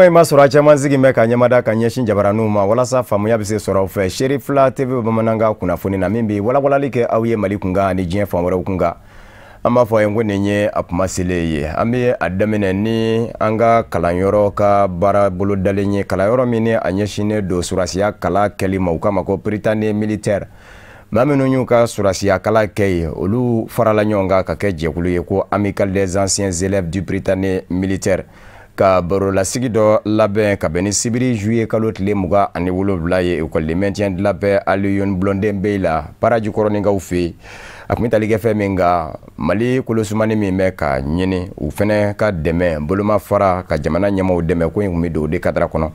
Kuma in ma sɔrɔ a caman sigi bɛ ka ɲɛmada ka ɲɛsin jabaraninw ma walasa faamuya bɛ se sɔrɔ aw fɛ Cherifla TV bamanankan kunnafoni na min bɛ walawalali kɛ aw ye Mali kunkan ani diɲɛ fan wɛrɛw kunkan. An b'a fɔ a ye ko nin ye a kuma selen ye. An bɛ a daminɛ ni an ka kalanyɔrɔ ka baara bolodalen ye, kalanyɔrɔ min ni a ɲɛsinnen don surasiya kalan kɛli ma, u k'a ma ko Prytanée militaire. Maa minnu y'u ka surasiya kalan kɛ yen, olu farala ɲɔgɔn kan ka kɛ jɛkulu ye ko Amicale des anciens élèves du Prytanée militaire, ka barolasigi dɔ labɛn ka bɛn ni sibiri juillet kalo tile 27 ye école de maintien de la paix Alioune Blondin Bey la Parajikɔrɔninkaw fɛ yen. A tun bɛ tali kɛ fɛn min kan, Mali kolosumani min bɛ ka ɲini u fɛnɛ ka dɛmɛ bolomafara ka jamana ɲɛmaaw dɛmɛ, ko in tun bɛ don o de cadre kɔnɔ.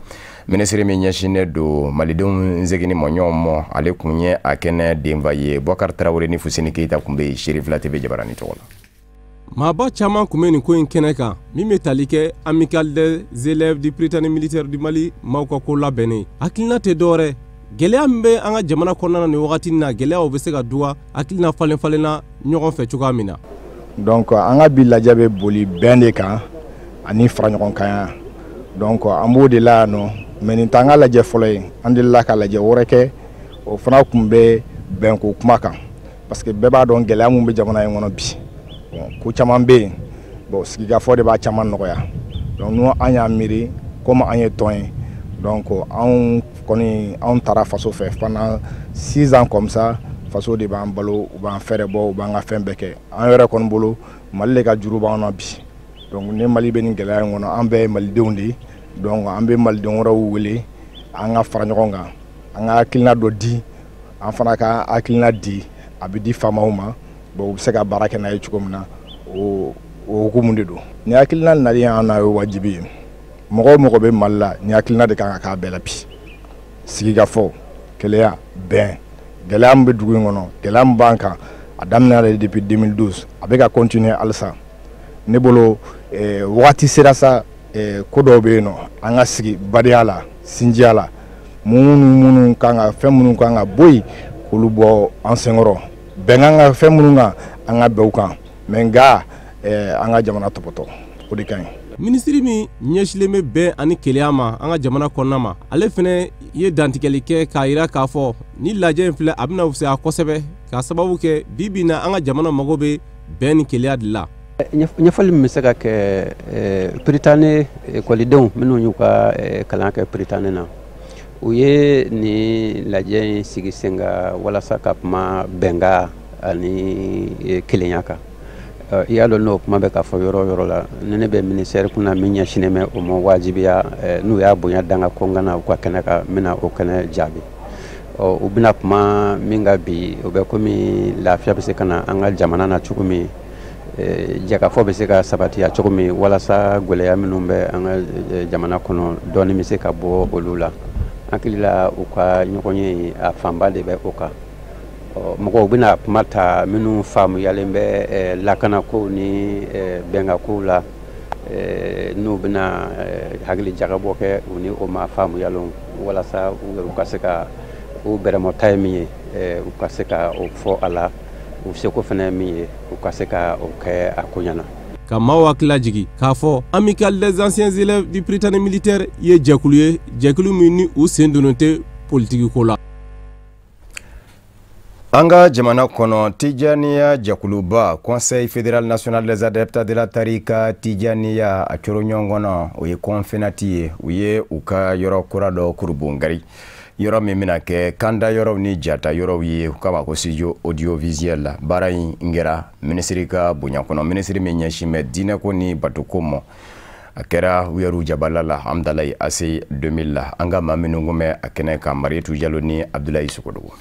Minisiri min ɲɛsinnen don malidenw seginni ma ɲɔgɔn ma, ale tun ye a kɛnɛ denfa ye. Bɔkari Tarawele ni Fuseni Keyita tun bɛ yen Cherifla TV jabaranin tɔgɔ la. Maaba caman tun bɛ nin ko in kɛnɛ kan min bɛ tali kɛ Amicale des élèves du Prytanée militaire du Mali maaw ka ko labɛnnen. Hakilina tɛ dɔwɛrɛ, gɛlɛya min bɛ an ka jamana kɔnɔna na nin wagati na, gɛlɛyaw bɛ se ka duga hakilina falen falenna ɲɔgɔn fɛ cogoya min na. Donc an ka bi lajɛ bɛ boli bɛn de kan ani fara ɲɔgɔn kan. Donc an b'o de la yan nɔ, mais nin t'an ka lajɛ fɔlɔ ye. An delila ka lajɛ wɛrɛ kɛ, o fana tun bɛ bɛnko kuma kan, parce que bɛɛ b'a dɔn gɛlɛya mun bɛ jamana in kɔnɔ bi. Bon, ko caman bɛ yen, bon, sigikafɔ de b'a caman nɔgɔya. Donc n'u an y'a miiri komi an ye tɔn ye, donc anw kɔni anw taara faso fɛ pendant 6 ans comme ça, faso de b'an balo, u b'an fɛɛrɛ bɔ, u b'an ka fɛn bɛɛ kɛ. An yɛrɛ kɔni bolo, Mali de ka juru b'an na bi. Donc ni Mali bɛ nin gɛlɛya in kɔnɔ, an bɛɛ ye malidenw de ye. Donc an bɛ maliden wɛrɛw wele, an ka fara ɲɔgɔn kan, an ka hakilina dɔ di, an fana ka hakilina di, a bɛ di faamaw ma. Bon, u bɛ se ka baara kɛ n'a ye cogo min na, o hukumu de don. Ni hakilina nali an na, ye wajibi ye. Mɔgɔ o mɔgɔ bɛ Mali la, ni hakilina de kan ka k'a bɛɛ la bi. Sigikafɔ, kɛlɛya, bɛn, gɛlɛya min bɛ dugu in kɔnɔ, gɛlɛya min b'an kan, a daminɛna de depuis 2012, a bɛ ka continuer halisa. Ne bolo, wagati sera sa, ko dɔw bɛ yen nɔ, an ka sigi badenya la, sinjiya la, minnu kan ka fɛn minnu kan ka bɔ yen, k'olu bɔ an senkɔrɔ. Bɛnkan ka fɛn minnu kan, an ka bɛn u kan, mais nka an ka jamana tɔpɔtɔ, o de ka ɲi. Minisiri min ɲɛsilen bɛ bɛn ani kelenya ma an ka jamana kɔnɔna ma, ale fɛnɛ ye dantigɛli kɛ k'a yira k'a fɔ ni lajɛ in filɛ, a bɛna fisaya kosɛbɛ, k'a sababu kɛ bi bi in na an ka jamana mago bɛ bɛn ni kelenya de la. Ɲɛfɔli min bɛ se ka kɛ, Prytanée ekɔlidenw minnu y'u ka kalan kɛ Prytanée na, u ye nin lajɛ in sigi sen kan walasa ka kuma bɛnkan ani kelenya kan. I y'a dɔn, n'o kuma bɛ ka fɔ yɔrɔ o yɔrɔ la, ni ne bɛ ministère kunna min ɲɛsinnen bɛ o ma, wajibiya n'u y'a bonya danga ko n ka na u ka kɛnɛ kan, n bɛna o kɛnɛ jaabi. Ɔ, u bɛna kuma min kan bi, o bɛ komi lafiya bɛ se ka na an ka jamana na cogo min, jɛkafɔ bɛ se ka sabatiya cogo min, walasa gɛlɛya minnu bɛ an ka jamana kɔnɔ, dɔɔnin bɛ se ka bɔ olu la. Hakili la, u ka ɲɔgɔn ye, a fanba de bɛ o kan. Mɔgɔw bɛna kuma ta minnu faamuyalen bɛ lakanakow ni bɛnkankow la, n'u bɛna hakili jagabɔ kɛ u ni o ma faamuyalenw, walasa u ka se ka u bɛrɛmɔta ye min ye, u ka se ka o fɔ a la, u seko fana ye min ye, u ka se ka o kɛ a ko ɲɛna. Ka maaw hakili lajigi k'a fɔ Amicale des anciens élèves du Prytanée militaire ye jɛkulu ye, jɛkulu min ni u sen donnen tɛ politiki ko la. An ka jamana kɔnɔ, Tijaniya jɛkuluba, Conseil fédéral national des adeptes de la tarika Tijaniya, a coro ɲɔgɔn kɔnɔ, o ye CONFENATI ye, u ye u ka yɔrɔ kura dɔ kurubongari, yɔrɔ min bɛna kɛ kanda yɔrɔw ni jata yɔrɔw ye, u k'a ma ko studio audiovisuel la. Baara in kɛra minisiri ka bonya kɔnɔ, minisiri min ɲɛsin bɛ diinɛko ni batoko ma. A kɛra u yɛrɛw jabala la Hamdallaye ACI 2000 la. An ka maa minnu kun bɛ a kɛnɛ kan, Marietou Diallo ni Abdoulaye Sogodogo.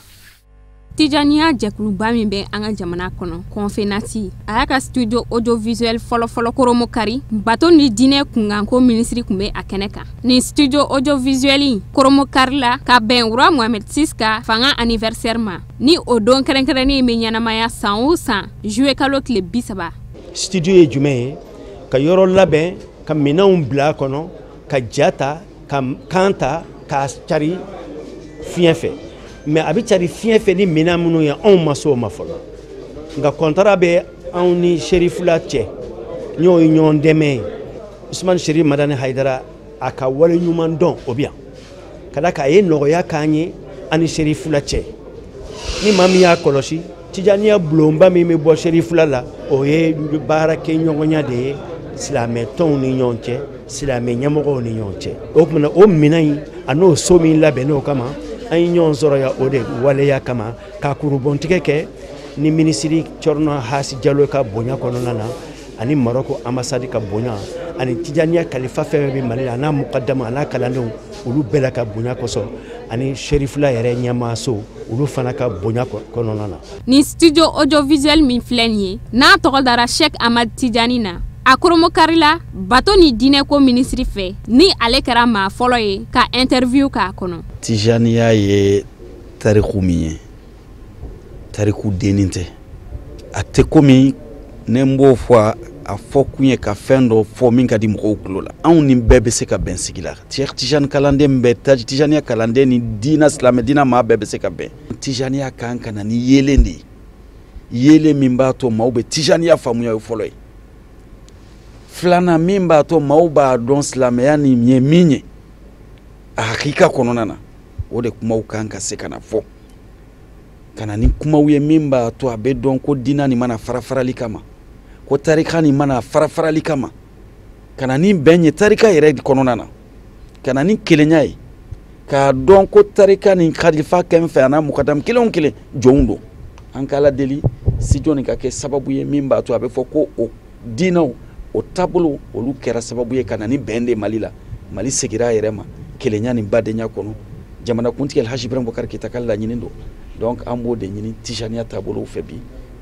Tijaniya jɛkuluba min bɛ an ka jamana kɔnɔ, CONFENATI, a y'a ka studio audiovisuel fɔlɔfɔlɔ koromokari. Bato ni diinɛ kunkanko minisiri tun bɛ a kɛnɛ kan. Nin studio audiovisuel in koromokari la ka bɛn roi Mohamed VI ka fanga anniversaire ma, ni o don kɛrɛnkɛrɛnnen bɛ ɲɛnamaya san o san juillet kalo tile 30. Studio ye jumɛn ye? Ka yɔrɔ labɛn, ka minɛnw bila a kɔnɔ, ka ja ta, ka kan ta, k'a cari fiɲɛ fɛ. Mais a bɛ cari fiɲɛ fɛ ni minɛn minnu ye, anw ma se o ma fɔlɔ. Nka contrat bɛ anw ni Cherifla cɛ, n'o ye ɲɔgɔn dɛmɛ ye. Usumani Sherif Madani Hayidara a ka wale ɲuman dɔn o bɛ yan ka da kan a ye nɔgɔya k'an ye ani Serifula cɛ. Ni maa min y'a kɔlɔsi, Tijaniya bulonba min bɛ bɔ Serifula la, o ye baarakɛɲɔgɔnya de ye silamɛ tɔnw ni ɲɔgɔn cɛ, silamɛ ɲɛmɔgɔw ni ɲɔgɔn cɛ. O tuma na, o minɛn in a n'o so min labɛnnen o kama, an ye ɲɔgɔn sɔrɔ yan o de waleya kama, ka kurubɔntigɛ kɛ ni minisiri Cɔrɔnɔ Hasi Jalo ka bonya kɔnɔna na, ani Marɔku ambassade ka bonya, ani Tijaniya kalifa fɛn fɛn bɛ Mali la, a n'a mukadamu, a n'a kalandenw, olu bɛɛ la ka bonya kosɔn, ani Serifula yɛrɛ ɲɛmaaso, olu fana ka bonya kɔnɔna na. Nin studio audiovisuel min filɛ nin ye, n'a tɔgɔ dara Cheikh Ahmad Tijani na, a koromokarila bato ni diinɛko minisiri fɛ, ni ale kɛra maa fɔlɔ ye ka interview k'a kɔnɔ. Tijaniya ye tariku min ye, tariku dennin tɛ. A tɛ komi ne n b'o fɔ, a fɔ kun ye ka fɛn dɔ fɔ min ka di mɔgɔw tulo la. Anw ni bɛɛ bɛ se ka bɛn sigi la. Tijani kalanden bɛɛ, Tijaniya kalanden ni diina, silamɛ diina maa bɛɛ bɛ se ka bɛn. Tijaniya kan ka na ni yeelen de ye, yeelen min b'a to maaw bɛ Tijaniya faamuya, o ye fɔlɔ ye. Filanan, min b'a to maaw b'a dɔn silamɛya nin ye min ye a hakika kɔnɔna na, o de kumaw kan ka se ka na fɔ, ka na ni kumaw ye min b'a to a bɛ dɔn ko diina nin mana fara farali kama, ko tarika nin mana fara farali kama, ka na ni bɛn ye tarika yɛrɛ kɔnɔna na, ka na ni kelenya ye, k'a dɔn ko tarika nin kalifa kɛ n fɛ, a n'a mukadamu kelen o kelen jɔnw don. An ka Ala deli studio nin ka kɛ sababu ye min b'a to a bɛ fɔ ko o diinɛw, o taabolo, olu kɛra sababu ye ka na ni bɛn de Mali la. Mali segira a yɛrɛ ma kelenya ni badenya kɔnɔ. Jamanakuntigi Alhaji Ibrahim Boubacar Keita ka laɲini don. Donc an b'o de ɲini Tijaniya taabolow fɛ bi,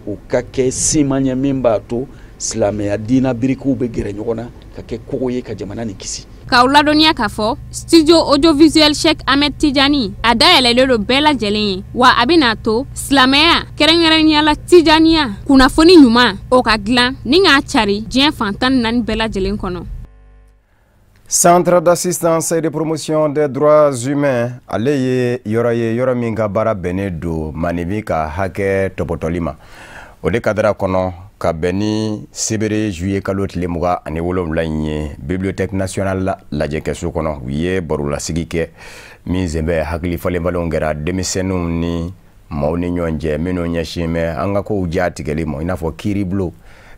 o ka kɛ siman ye min b'a to silamɛya diina birikiw bɛ gɛrɛ ɲɔgɔn na ka kɛ kogo ye ka jamana nin kisi. K'aw ladɔnniya k'a fɔ studio audiovisuel Cheikh Ahmed Tijani, a dayɛlɛlen don bɛɛ lajɛlen ye, wa a bɛna to silamɛya, kɛrɛnkɛrɛnnenya la Tijaniya kunnafoni ɲuman, o ka dilan ni k'a cari diɲɛ fan 14 bɛɛ lajɛlen kɔnɔ. Centre d'assistance et de promotion des droits humains, ale ye yɔrɔ ye, yɔrɔ min ka baara bɛnnen don maninfin ka hakɛ tɔpɔtɔli ma. O de kadara kɔnɔ, ka bɛn ni sebere juillet kalo tile 27 in ye, Bibliothèque nationale lajɛkɛso kɔnɔ, u ye barolasigi kɛ min sen bɛ hakili falenfalenw kɛra denmisɛnninw ni maaw ni ɲɔgɔn cɛ minnu ɲɛsin bɛ an ka kow ja tigɛli ma, i n'a fɔ kiiribulon,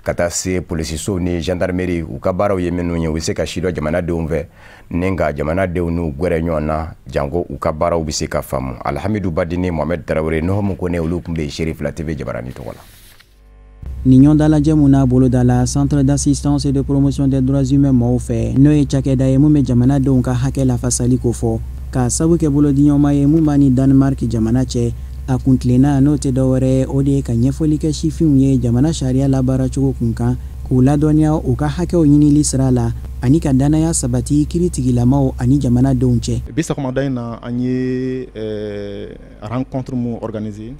ka taa se polisisow ni gendarmerie, u ka baaraw ye minnu ye, u bɛ se ka sidɔn jamanadenw fɛ ni ka jamanadenw n'u gwɛrɛ ɲɔgɔn na, janko u ka baaraw bɛ se ka faamu. Alhamidu Badini, Mohamed Tarawele, Nuhumu Kone, olu tun bɛ yen Serifila TV jabarani tɔgɔ la. Nin ɲɔgɔndalajɛ mun n'a boloda la Centre d'assistance et de promotion des droits humains mɔgɔw fɛ, n'o ye cakɛda ye mun bɛ jamanadenw ka hakɛ lafasali ko fɔ, k'a sabu kɛ bolodiɲɔgɔnma ye mun b'a ni Danemark jamana cɛ, a kuntilenna n'o tɛ dɔwɛrɛ ye, o de ye ka ɲɛfɔli kɛ sifinw ye jamana sariya labaaracogo kun kan, k'u ladɔnniya u ka hakɛw ɲinili sira la, ani ka danaya sabati kiiritigilamaw ani jamanadenw cɛ. Bi sɔgɔmada in na, an ye rencontre mun organiser,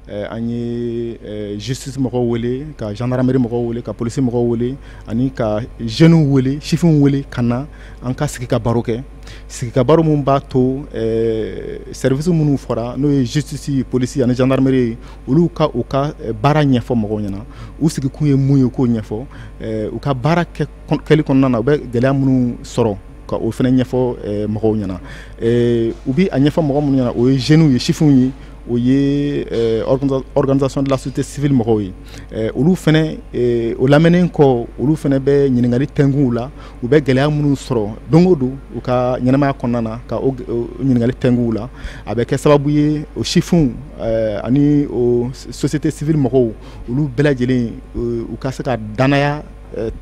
an ye justice mɔgɔw wele, ka gendarmerie mɔgɔw wele, ka police mɔgɔw wele, ani ka jeunes wele, sifinw wele ka na an ka sigi ka baro kɛ, sigi ka baro mun b'a to service minnu fɔra, n'o ye justice, police ani gendarmerie, olu ka u ka baara ɲɛfɔ mɔgɔw ɲɛna, u sigikun ye mun ye k'o ɲɛfɔ, u ka baara kɛli kɔnɔna na, u bɛ gɛlɛya minnu sɔrɔ, ka o fana ɲɛfɔ mɔgɔw ɲɛna. U bi a ɲɛfɔ mɔgɔ minnu ɲɛna, o ye jeunes ye, sifinw ye, o ye organisation de la société civile mɔgɔw ye. Olu fɛnɛ, o lamɛnnen kɔ, olu fɛnɛ bɛ ɲininkali tɛngun u la, u bɛ gɛlɛya minnu sɔrɔ don o don u ka ɲɛnamaya kɔnɔna na, ka o ɲininkali tɛngun u la. A bɛ kɛ sababu ye o sifinw ani o société civile mɔgɔw, olu bɛɛ lajɛlen, u ka se ka danaya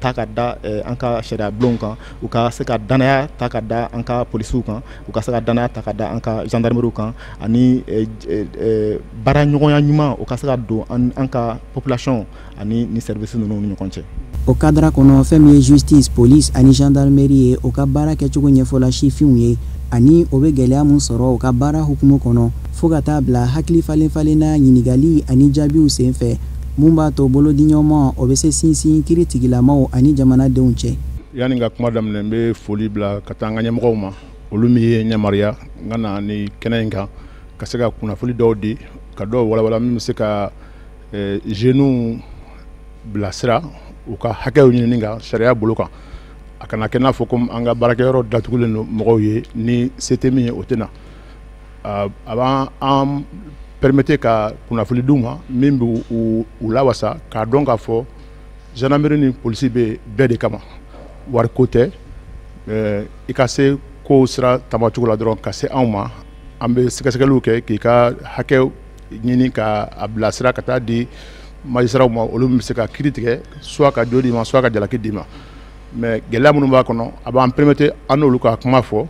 ta ka da an ka sariya bulonw kan, u ka se ka danaya ta ka da an ka polisiw kan, u ka se ka danaya ta ka da an ka gendarmerie kan, ani baara ɲɔgɔnya ɲuman, o ka se ka don an ka population ani ni service ninnu ni ɲɔgɔn cɛ. O cadre kɔnɔ, fɛn min ye justice, police ani gendarmerie ye, o ka baara kɛcogo ɲɛfɔla sifinw ye, ani o bɛ gɛlɛya mun sɔrɔ u ka baara hukumu kɔnɔ, fo ka taa bila hakili falen falenna ɲininkali ani jaabiw sen fɛ, mun b'a to bolodiɲɔgɔnma o bɛ se sinsin kiiritigilamaw ani jamanadenw cɛ. Yanni ka kuma daminɛ, n bɛ foli bila ka taa an ka ɲɛmɔgɔw ma, olu min ye yamaruya n ka na ni kɛnɛ in kan, ka se ka kunnafoni dɔw di, ka dɔw walawala min bɛ se ka jeunes bilasira u ka hakɛw ɲinini kan sariya bolo kan. A kana kɛ n'a fɔ komi an ka baarakɛyɔrɔ datugulen don mɔgɔw ye, ni se tɛ min ye o tɛ na. A b'an permettre ka kunnafoni d'u ma min b'u u lawasa k'a dɔn k'a fɔ gendarmerie ni polisi bɛ bɛɛ de kama. Wariko tɛ, i ka se kow sira tamacogo la dɔrɔn ka se anw ma, an bɛ sɛgɛsɛgɛliw kɛ k'i ka hakɛ ɲini ka a bilasira ka taa di magistrats ma, olu bɛ se ka kiiri tigɛ, soit ka jo d'i ma, soit ka jalaki d'i ma. Mais gɛlɛya minnu b'a kɔnɔ, a b'an permettre an n'olu ka kuma fɔ,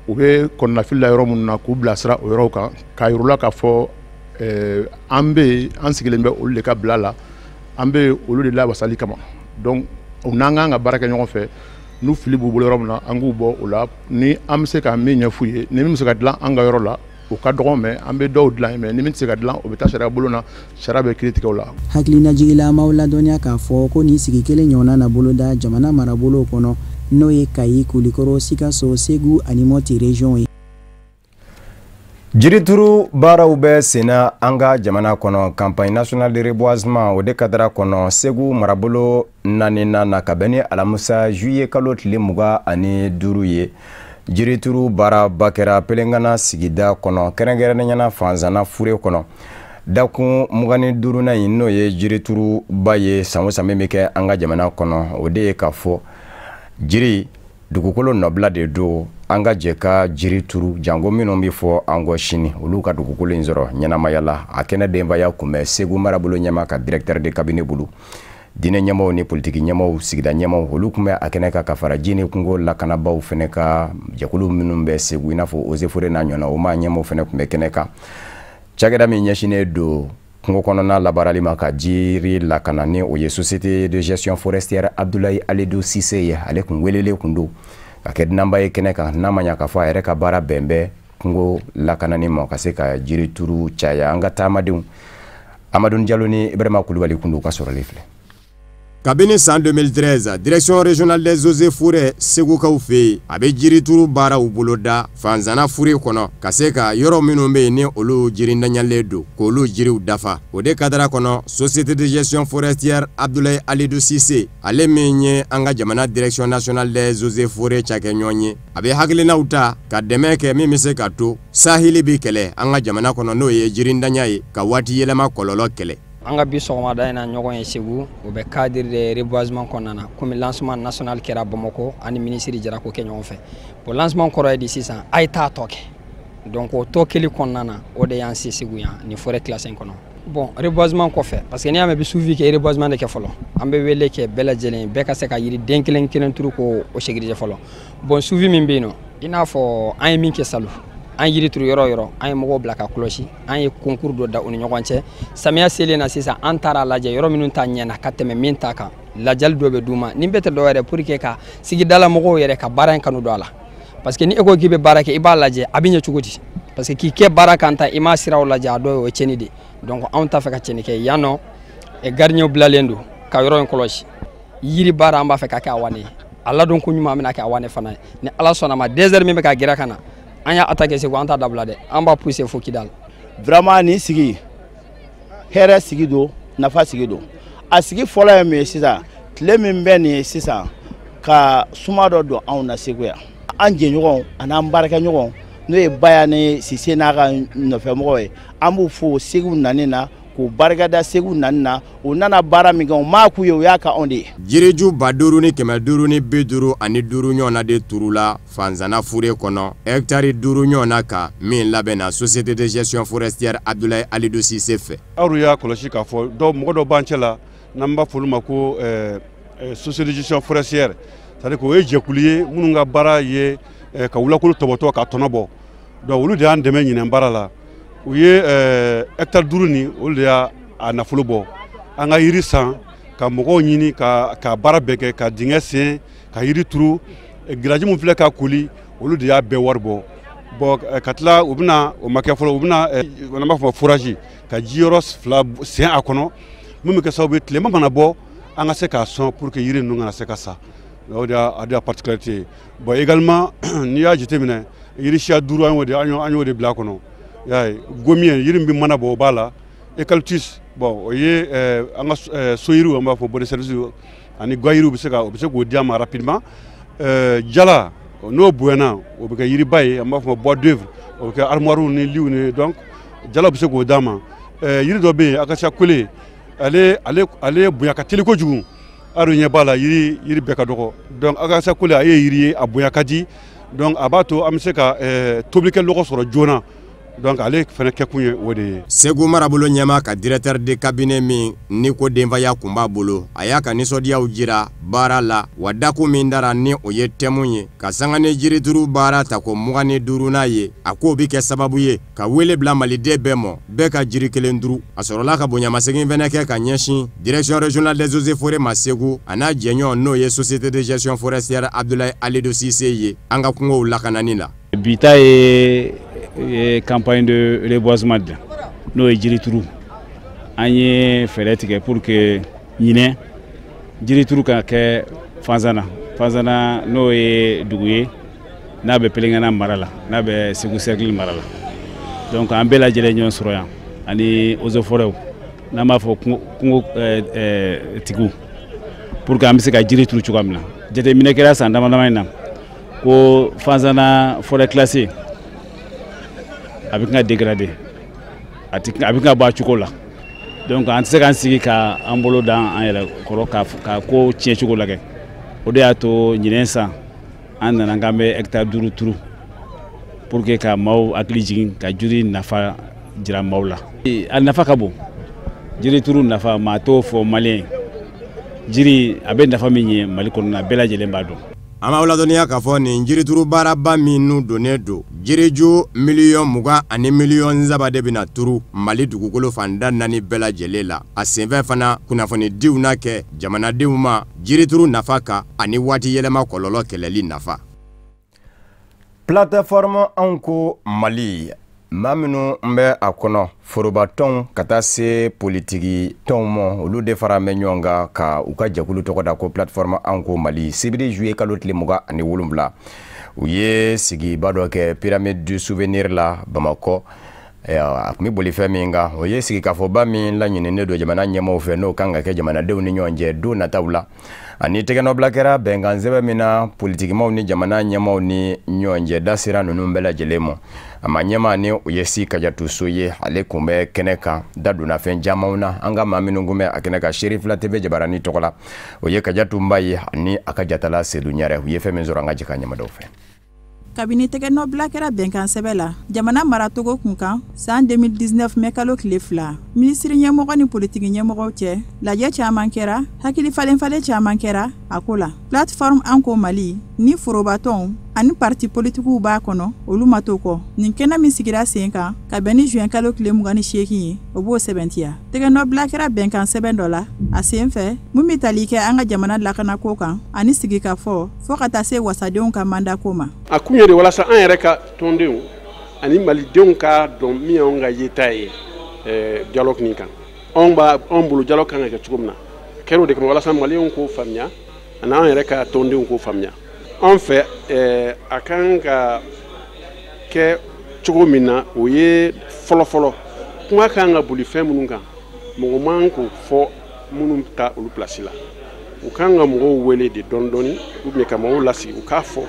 u bɛ kɔnɔnafili la yɔrɔ minnu na, k'u bilasira o yɔrɔw kan, k'a yir'u la k'a fɔ an bɛ yen, an sigilen bɛ olu de ka bila la, an bɛ olu de lawasali kama. Donc u n'an kan ka baara kɛ ɲɔgɔn fɛ. N'u fili b'u bolo yɔrɔ min na, an k'u bɔ o la. Ni an bɛ se ka min ɲɛf'u ye, ni min bɛ se ka dilan an ka yɔrɔ la, o ka dɔgɔn, mais an bɛ dɔw dilan, mais ni min tɛ se ka dilan, o bɛ taa sariya bulon na, sariya bɛ kiiri tigɛ o la. Hakilinajigila maaw ladɔnniya k'a fɔ ko nin sigi kelen ɲɔgɔnna na boloda jamana marabolow kɔnɔ, n'o ye Kayi, Kulikɔrɔ, Sikaso, Segu ani Mɔti région ye. Jirituru baaraw bɛ senna an ka jamana kɔnɔ. Campagne nationale de reboisement, o de kadara kɔnɔ Segu marabolo naaninan na, ka bɛn ni alamisa juillet kalo tile 25 ye. Jirituru baaraba kɛra Pelengana sigida kɔnɔ, kɛrɛnkɛrɛnnenya Fanzana fure kɔnɔ. Dakun 25nan in, n'o ye jirituruba ye san o san min bɛ kɛ an ka jamana kɔnɔ, o de ye k'a fɔ jiri dugukolo nɔbila de don. An ka jɛ ka jiri turu, janko minnu bɛ fɔ an kɔ sini, olu ka dugukolo in sɔrɔ ɲɛnamaya la. A kɛnɛ denbaya kun bɛ Segu marabolo ɲɛmaa ka directeur de cabinet bolo, diinɛ ɲɛmaaw ni politiki ɲɛmaaw, sigida ɲɛmaaw, olu kun bɛ a kɛnɛ kan, ka fara ji ni kungo lakanabaw fɛnɛ ka jɛkulu minnu bɛ Segu, i n'a fɔ Eaux et Forêts n'a ɲɔgɔnna, o maa ɲɛmaaw fɛnɛ kun bɛ kɛnɛ kan. Cakɛda min ɲɛsinnen don kungo kɔnɔna labaarali ma ka jiri lakana, ni o ye Société de gestion forestière Abdoulaye Alidou Cissé ye, ale kun welelen kun don ka kɛ dunanba ye kɛnɛ kan, n'a ma ɲa k'a fɔ a yɛrɛ ka baara bɛn bɛ kungo lakanani ma, ka se ka jiri turu caya. An ka taamadenw Amadu Jalo ni Ibrahima Kulubali kun don ka sɔrɔli filɛ. Kabini san 2013, direction régionale des eaux et forêts Segukaw fɛ yen, a bɛ jirituru baaraw boloda Fanzana fure kɔnɔ, ka se ka yɔrɔ minnu bɛ yen ni olu jirintanyalen don, k'olu jiriw dafa. O de kadara kɔnɔ, Société de gestion forestière Abdoulaye Alidou Cissé, ale min ye an ka jamana direction nationale des eaux et forêts cakɛɲɔgɔn ye, a bɛ hakilinaw ta ka dɛmɛ kɛ min bɛ se ka to sahili bɛ kɛlɛ an ka jamana kɔnɔ, n'o ye jirintanya ye, ka waati yɛlɛma kɔlɔlɔ kɛlɛ. An ka bi sɔgɔmada in na ɲɔgɔn ye Segu, o bɛ cadre de reboisement kɔnɔna na, komi lancement national kɛra Bamakɔ, ani ministre jɛra k'o kɛ ɲɔgɔn fɛ. Bon, lancement kɔrɔ ye di sisan, a ye taa tɔ kɛ. Donc o tɔ kɛli kɔnɔna na, o de y'an se Segu yan nin forêt classée in kɔnɔ. Bon, reboisement kɔfɛ, parce que n'i y'a mɛn bɛ suivi kɛ, reboisement de kɛ fɔlɔ. An bɛ wele kɛ bɛɛ lajɛlen, bɛɛ ka se ka yiri den kelen kelen turu k'o sécuriser fɔlɔ. Bon, suivi min bɛ yen nɔ, i n'a fɔ an ye min kɛ salon, an yiri turu yɔrɔ yɔrɔ, an ye mɔgɔw bila ka kɔlɔsi, an ye concours dɔ da u ni ɲɔgɔn cɛ. Samiya selen na sisan, an taara lajɛ yɔrɔ minnu ta ɲɛna ka tɛmɛ min ta kan, lajali dɔ bɛ d'u ma. Nin bɛɛ tɛ dɔwɛrɛ pour que ka sigidala mɔgɔw yɛrɛ ka baara in kanu don a la. Parce que ni e ko k'i bɛ baara kɛ, i b'a lajɛ a bɛ ɲɛ cogo di, parce que k'i kɛ baara kan ta, i m'a siraw lajɛ, a dɔw ye o ye tiɲɛni de. Donc anw t'a fɛ ka tiɲɛni kɛ yan nɔ. Gardien bilalen don ka yɔrɔ in kɔlɔsi. Yiri baara an b'a fɛ ka kɛ a wane ye, a ladon ko ɲuman an bɛna kɛ a wane fana ye. Ni Ala sɔnna ma, désert min bɛ ka gɛrɛ ka na, an y'a attaqué Segu, an t'a dabila dɛ, an b'a pousser fo Kidal. Vraiment nin sigi hɛrɛ sigi don, nafa sigi don. A sigi fɔlɔ ye min ye sisan, tile min bɛ nin ye sisan, ka suma dɔ don anw na Segu yan. An jɛɲɔgɔnw an'an baarakɛɲɔgɔnw, n'o ye Baya ni Sise n'a ka nɔfɛmɔgɔw ye, an b'u fo Segu nani na, k'u barikada Segu nani na. U nana baara min kɛ, u m'a k'u ye, u y'a kɛ anw de ye. Jiriju 5555 ɲɔgɔnna de turula Fanzana fure kɔnɔ, hectare 5 ɲɔgɔnna kan, min labɛnna Société de gestion forestière Abdoulaye Alidou Cissé fɛ. Aw y'a kɔlɔsi k'a fɔ dɔw, mɔgɔ dɔw b'an cɛ la, n'an b'a fɔ olu ma ko société de gestion forestière, c'est à dire k'o ye jɛkulu ye minnu ka baara ye ka wulakolo tɔbɔtɔ ka tɔnɔ bɔ. Donc olu de y'an dɛmɛ ɲinɛn baara la. U ye hectare 5 nin, olu de y'a nafolo bɔ. An ka yiri san, ka mɔgɔw ɲini ka baara bɛɛ kɛ, ka dingɛ sen, ka yiri turu. Giraji min filɛ ka koli, olu de y'a bɛɛ wari bɔ. Bon, ka tila u bɛna, o ma kɛ fɔlɔ, u bɛna, n'an b'a fɔ forage, ka ji yɔrɔ 2 sen a kɔnɔ, min bɛ kɛ sababu ye tilema mana bɔ, an ka se k'a sɔn pour que yiri ninnu kana se ka sa. O de y'a particularité ye. Bon, également n'i y'a jateminɛ, yiri siya 5 an y'o de bila a kɔnɔ. Y'a ye, gomier, yiri min bɛ mana bɔ, o b'a la. Eucalyptus, bon, o ye an ka so yiriw, an b'a fɔ bois de service ani gwa yiriw, bɛ se ka o bɛ se k'o di an ma rapidement. Jala n'o bonyana, o bɛ kɛ yiriba ye, an b'a fɔ ma bois d'œuvre, o bɛ kɛ armoire ni liw ni, donc jala bɛ se k'o d'a ma. Yiri dɔ bɛ yen, acacia kole, ale bonya ka teli kojugu. A dun ɲɛ b'a la, yiri bɛɛ ka dɔgɔ, donc acacia kole, a ye yiri ye, a bonya ka di, donc a b'a to an bɛ se ka tobilikɛ lɔgɔ sɔrɔ joona, donc ale fana kɛkun ye o de ye. Segu marabolo ɲɛmaa ka directeur de cabinet min ni ko denfaya kun b'a bolo, a y'a ka nisɔndiyaw jira baara la wa dakun min dara ni o ye thème ye ka sanga ni jirituru baara ta ko 25nan ye. A k'o bɛ kɛ sababu ye ka wele bila maliden bɛɛ mɔ, bɛɛ ka jiri kelen duru. A sɔrɔla ka bonyamasegin fɛnɛ kɛ ka ɲɛsin direction régionale des eaux et forêts ma Segu, a n'a jɛɲɔgɔn n'o ye société de gestion forestière Abdoulaye Alidou Cissé ye an ka kungow lakanani la. Bi ta ye campagne de reboisement de n'o ye jirituru. An ye fɛɛrɛ tigɛ pour que ɲinɛ jirituru ka kɛ Fanzana. Fanzana n'o ye dugu ye n'a bɛ Pelengana mara la, n'a bɛ Segu cercle mara la. Donc an bɛɛ lajɛlen ɲɔgɔn sɔrɔ yan ani eaux et forêts, n'an b'a fɔ kungo tigiw, pour que an bɛ se ka jiri turu cogoya min na. Jateminɛ kɛra san dama dama in na ko Fanzana forêt classée a bɛ ka dégrader, a bɛ ka bɔ a cogo la. Donc an tɛ se k'an sigi ka an bolo da an yɛrɛ kɔrɔ ka ko tiɲɛ cogo lajɛ. O de y'a to ɲinɛn san an nana k'an bɛ hectare 5 turu pour que ka maaw hakili jigin ka jiri nafa jira maaw la. A nafa ka bon, jiri turu nafa maa t'o fɔ maliyɛn, jiri a bɛ nafa min ɲɛ Mali kɔnɔ, bɛɛ lajɛlen b'a dɔn. An b'aw ladɔnniya k'a fɔ nin jirituru baaraba minnu donnen don, jiriju 20 miliyɔn ani 3 miliyɔn de bɛna turu Mali dugukolo fan 4 bɛɛ lajɛlen la. A senfɛ fana, kunnafonidiw na kɛ jamanadenw ma jirituru nafa kan ani waati yɛlɛma kɔlɔlɔ kɛlɛli nafa. Plateforme Anw ko Mali, maa minnu bɛ a kɔnɔ, forobatɔnw ka taa se politiki tɔnw ma, olu de fara bɛ ɲɔgɔn kan ka u ka jɛkulu tɔgɔ da ko plateforme Anw ko Mali. Sibiri juillet kalo tile 27, u ye sigiba dɔ kɛ Pyramide du Souvenir la Bamakɔ. A tun bɛ boli fɛn min kan, o ye sigikafɔba min laɲininen don jamana ɲɛmaaw fɛ, n'o kan ka kɛ jamanadenw ni ɲɔgɔn cɛ don nataw la, ani tɛgɛnɔbila kɛra bɛnkan sɛbɛn min na politikimaw ni jamana ɲɛmaaw ni ɲɔgɔn cɛ. Da sera ninnu bɛɛ lajɛlen ma. A ma ɲɛmaa ni o ye Si Kajatu So ye, ale kun bɛ kɛnɛ kan, da donna fɛn camanw na. An ka maa minnu kun bɛ a kɛnɛ kan Seri Fila TV jabarani tɔgɔ la, o ye Kajatu Nba ye ani a ka jatala Sedu Ɲarɛ. U ye fɛn min sɔrɔ, an ka jɛ ka ɲɛmadaw fɛ. Kabini tɛgɛnɔbila kɛra bɛnkan sɛbɛ la jamana maracogo kun kan san 2019 mɛ kalo tile 2, minisiri ɲɛmɔgɔ ni politiki ɲɛmɔgɔw cɛ, lajɛ caman kɛra, hakili falenfalen caman kɛra a ko la. Plateforme An ko Mali ni forobatɔnw ani parti politikiw b'a kɔnɔ, olu ma to kɔ. Nin kɛnɛ min sigira sen kan ka bɛn ni juin kalo tile 28 ye, o b'o sɛbɛntiya. Tɛgɛnɔbila kɛra bɛnkan sɛbɛn dɔ la a sen fɛ mun bɛ tali kɛ an ka jamana lakanako kan ani sigikafɔ, fɔɔ ka taa se wasadenw ka mandako ma. A kun ye de walasa an yɛrɛ ka tɔndenw ani malidenw k'a dɔn min y'anw ka yeta ye dialogue nin kan. Anw b'a anw bolo dialogue kan ka kɛ cogo min na, a kɛra o de kama, walasa maliyɛnw k'o faamuya ani an yɛrɛ ka tɔndenw k'o faamuya. Anw fɛ, a kan ka kɛ cogo min na, o ye fɔlɔ-fɔlɔ kuma kan ka boli fɛn minnu kan, mɔgɔ man k'o fɔ minnu ta olu place la. U kan ka mɔgɔw wele de dɔɔni dɔɔni, ou bien ka mɔgɔw lasigi, u k'a fɔ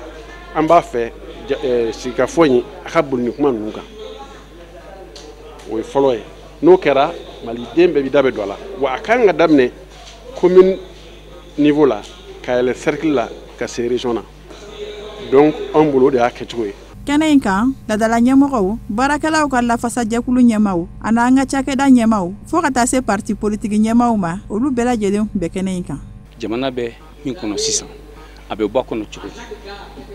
an b'a fɛ sigikafɔ in a ka boli nin kuma ninnu kan. O ye fɔlɔ ye. N'o kɛra, maliden bɛɛ b'i da bɛ don a la. Wa a kan ka daminɛ commune niveau la ka yɛlɛ cercle la ka se région na. Donc anw bolo, o de y'a kɛcogo ye. Kɛnɛ in kan, ladala ɲɛmɔgɔw, baarakɛlaw ka lafasajɛkulu ɲɛmaw ani an ka cakɛda ɲɛmaw, fɔɔ ka taa se parti politiki ɲɛmaw ma, olu bɛɛ lajɛlen tun bɛ kɛnɛ in kan. Jamana bɛ min kɔnɔ sisan, a bɛ bɔ a kɔnɔ cogo di?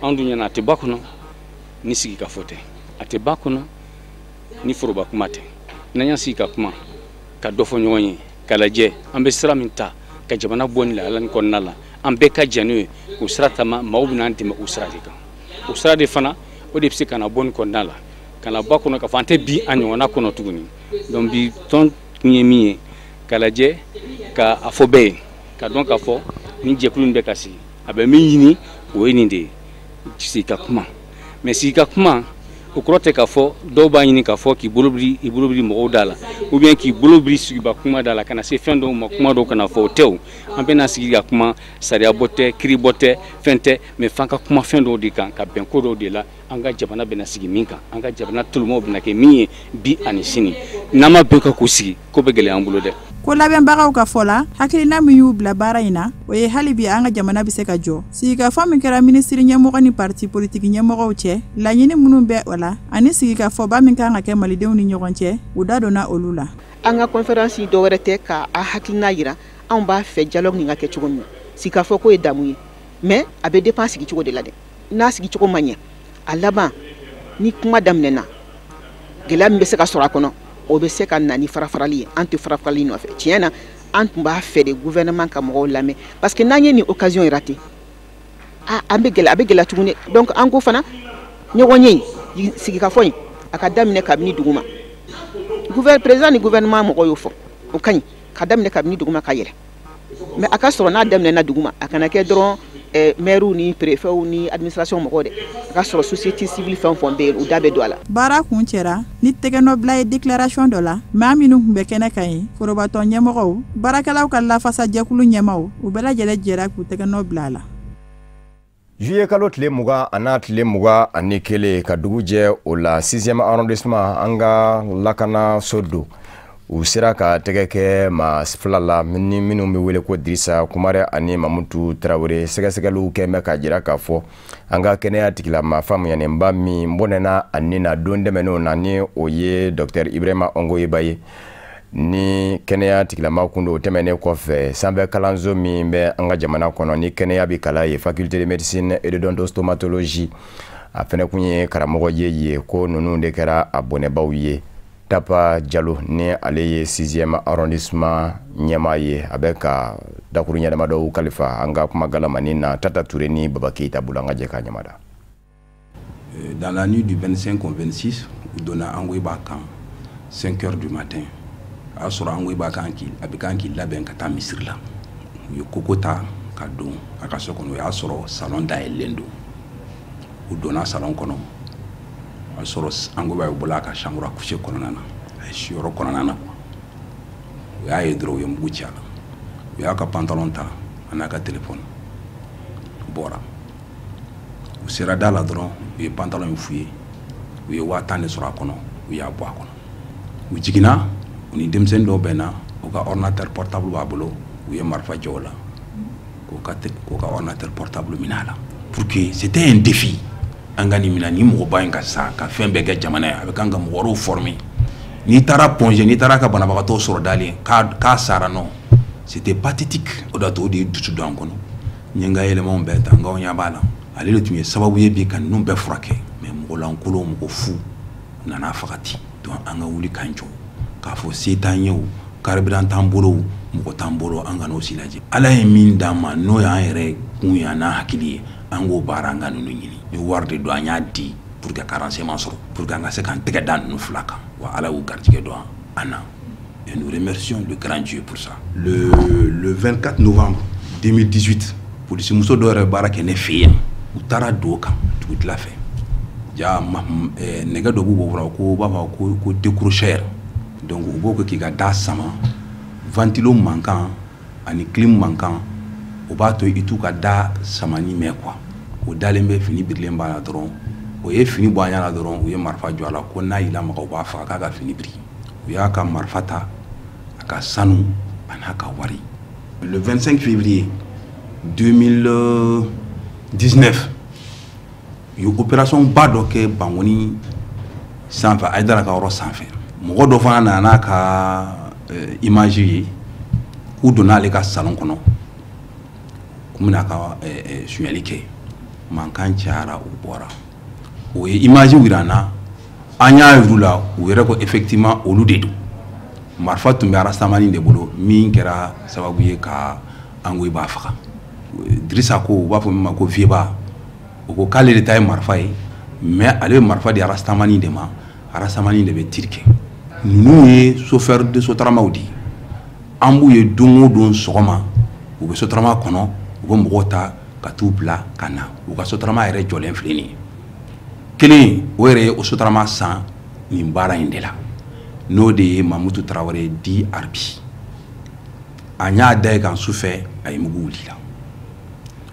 Anw dun ɲɛna, a tɛ bɔ a kɔnɔ ni sigikafɔ tɛ, a tɛ bɔ a kɔnɔ ni foroba kuma tɛ. N'an y'an sigi ka kuma, ka dɔ fɔ ɲɔgɔn ye, ka lajɛ an bɛ sira min ta ka jamana bɔ nin lahala nin kɔnɔna la, an bɛɛ ka jɛn n'o ye k'o sira taama, maaw bɛna an dɛmɛ o sira de kan. O sira de fana, o de bɛ se ka na bɔ nin kɔnɔna la, ka na bɔ a kɔnɔ k'a fɔ an tɛ bi a ɲɔgɔnna kɔnɔ tuguni. Donc bi tɔn kun ye min ye, ka lajɛ ka a fɔ bɛɛ ye ka dɔn k'a fɔ nin jɛkulu in bɛ ka sigi, a bɛ min ɲini, o ye nin de ye: sigi ka kuma. Mais sigi ka kuma, O kɔrɔ tɛ k'a fɔ dɔw b'a ɲini k'a fɔ k'i bolo biri i bolo biri mɔgɔw da la ou bien k'i bolo biri sigiba kuma da la ka na se fɛn dɔw ma, kuma dɔw kana fɔ, o tɛ. O an bɛna sigi ka kuma, sariya bɔ tɛ, kiiri bɔ tɛ, fɛn tɛ, mais f'an ka kuma fɛn dɔw de kan, ka bɛn ko dɔw de la, an ka jamana bɛna sigi min kan, an ka jamana tulumaw bɛna kɛ min ye bi ani sini. N'an ma bɛn ka k'o sigi, ko bɛ gɛlɛya an bolo dɛ. Ko labɛnbagaw ka fɔ la, hakilina min y'u bila baara in na, o ye hali bi an ka jamana bɛ se ka jɔ. Sigikafɔ min kɛra minisiri ɲɛmɔgɔ ni parti politiki ɲɛmɔgɔw cɛ, laɲini minnu bɛ o la ani sigikafɔba min kan ka kɛ malidenw ni ɲɔgɔn cɛ, u da donna olu la. An ka conférence dɔwɛrɛ tɛ ka a hakilina yira anw b'a fɛ dialogue nin ka kɛ cogo min na. Sigikafɔ ko ye damu ye, mais a bɛ dépend sigicogo de la dɛ. N'a sigicogo ma ɲɛ, a laban ni kuma daminɛna, gɛlɛya min bɛ se ka sɔrɔ a kɔnɔ, o bɛ se ka na ni farafarali ye. An tɛ farafarali nɔfɛ. Tiɲɛ na, an tun b'a fɛ de gouvernement ka mɔgɔw lamɛn, parce que n'an ye nin occasion raté, ah, an bɛ gɛlɛya, a bɛ gɛlɛya tuguni. Donc an ko fana ɲɔgɔn ye in, sigikafɔ in, a ka daminɛ kabini duguma. Président ni gouvernement mɔgɔw y'o fɔ, o ka ɲi ka daminɛ kabini duguma ka yɛlɛ, mais a ka sɔrɔ n'a daminɛna duguma, a kana kɛ dɔrɔn maires ni préfets ni administration mɔgɔw dɛ, a ka sɔrɔ société civile fɛn o fɛn bɛ yen, u da bɛ don a la. Baara kun cɛra ni tɛgɛnɔbila ye déclaration dɔ la. Maa minnu tun bɛ kɛnɛ kan ye, forobatɔn ɲɛmɔgɔw, baarakɛlaw ka lafasajɛkulu ɲɛmaw, u bɛɛ lajɛlen jɛra k'u tɛgɛnɔ bila a la. Juillet kalo tile 20 a n'a tile 21, ka dugu jɛ o la, 6e arrondissement, an ka lakanaso don, u sera ka tɛgɛ kɛ maa fila la ni minnu bɛ wele ko Dirisa Kumare ani Mamutu Tarawele. Sɛgɛsɛgɛliw kɛ bɛ k'a jira k'a fɔ an ka kɛnɛya tigilama faamuyanenba min bɔnɛna a ni na don tɛmɛnenw na, ni o ye docteur Ibrahima Ongoyiba ye, ni kɛnɛya tigilama kun don. O tɛmɛnen kɔfɛ, sanfɛ kalanso min bɛ an ka jamana kɔnɔ ni kɛnɛya bɛ kalan ye, faculté de médecine et de d'odontostomatologie, a fɛnɛ kun ye karamɔgɔ ye ko ninnu de kɛra a bɔnɛbaw ye. Tapa Jalo, ni ale ye 6e arrondissement ɲɛmaa ye, a bɛ ka dakuru ɲɛnama dɔw kalifa an ka kuma galamani na Tata Ture ni Baba Keyita bolo. An ka jɛ k'a ɲamada. Dans la nuit du 25 au 26, u donna Angoyiba kan 5 heures du matin. A y'a sɔrɔ Angoyiba kan k'i a bɛ kan k'i labɛn ka taa misiri la. U ye koko ta ka don a ka so kɔnɔ. O y'a sɔrɔ salon dayɛlɛlen don. U donna salon kɔnɔ, o y'a sɔrɔ Angoyiba bɔla a ka chambre à coucher kɔnɔna na, a ye siyɔrɔ kɔnɔna na. U y'a ye dɔrɔn, u ye mugu ci a la. U y'a ka pantalon ta a n'a ka téléphone, u bɔra. U sera da la dɔrɔn, u ye pantalon in f'u ye, u ye 10 000 de sɔrɔ a kɔnɔ, u y'a bɔ a kɔnɔ. U jiginna, u ni denmisɛnnin dɔw bɛnna, u ka ordinateur portable b'a bolo, u ye marifa jɔ o la k'o ka ordinateur portable minɛ a la. Pour que c'était un défi, an ka nin minɛ, ni mɔgɔba in ka sa ka fɛn bɛɛ kɛ jamana ye, a bɛ kan ka mɔgɔ wɛrɛw former. N'i taara Point G, n'i taara ka banabagatɔ sɔrɔ dalen k'a sara, non, c'était pathétique. O de y'a to, o de ye dusu don an kɔnɔ. N ye n ka éléments bɛɛ ta, n k'aw ɲɛ b'a la, ale de tun ye sababu ye bi ka ninnu bɛɛ furakɛ, mais mɔgɔ lankolon, mɔgɔ fu nana faga ten. Donc an ka wuli k'an jɔ k'a fɔ se t'an ye, o carburant t'an bolo, mɔgɔ t'an bolo, an ka n'o si lajɛ. Ala ye min d'an ma, n'o y'an yɛrɛ kun ye, a n'an hakili ye, an k'o baara, an ka ninnu ɲini. Ni wari de don, an y'a di pour que ka renseignement sɔrɔ, pour que an ka se k'an tɛgɛ da ninnu fila kan. Wa Ala y'u garijɛgɛ don an na, et nous remercions le grand Dieu pour ça. Le 24 novembre 2018, polisi muso dɔw yɛrɛ baara kɛ ne fɛ yen, u taara don o kan dugutila fɛ. Ja nɛgɛ dɔ b'u bolo ko u b'a fɔ ko décrocheur. Donc u b'o kɛ k'i ka da sama, ventilo mankan ani clim mankan, o b'a to i t'u ka da samani mɛn quoi. O dalen bɛ, fini birilen b'a la dɔrɔn, o ye fini bɔ a ɲɛ la dɔrɔn, u ye marifa jɔ a la ko n'a y'i lamaga, u b'a faga, k'a ka fini biri. U y'a ka marifa ta, a ka sanu a n'a ka wari. Le 25 février 2019, u ye opération ba dɔ kɛ Bankoni sanfɛ, Ayidara ka yɔrɔ sanfɛ. Mɔgɔ dɔ fana nana n'a ka image ye k'u donna ale ka salon kɔnɔ k'u bɛna ka sonyali kɛ. Mankan cayara, u bɔra, o ye image yira an na, an y'a yir'u la, u yɛrɛ ko effectivement olu de don. Marifa tun bɛ Arastamani de bolo, min kɛra sababu ye ka Angoyiba faga. Dirisa ko, u b'a fɔ min ma ko Vieba, o ko k'ale de ta ye marifa ye, mais ale bɛ marifa di Arastamani de ma, Arastamani de bɛ tir kɛ. Ninnu ye chauffeur de sotaramaw de ye. An b'u ye don o don sɔgɔma, u bɛ sotarama kɔnɔ, u bɛ mɔgɔw ta ka t'u bila ka na. U ka sotarama yɛrɛ jɔlen filɛ nin ye. Kelen o yɛrɛ ye o Sotrama san nin baara in de la, n'o de ye Mamutu Tarawele di Arbi. A y'a da yen kan su fɛ, a ye mugu wuli la,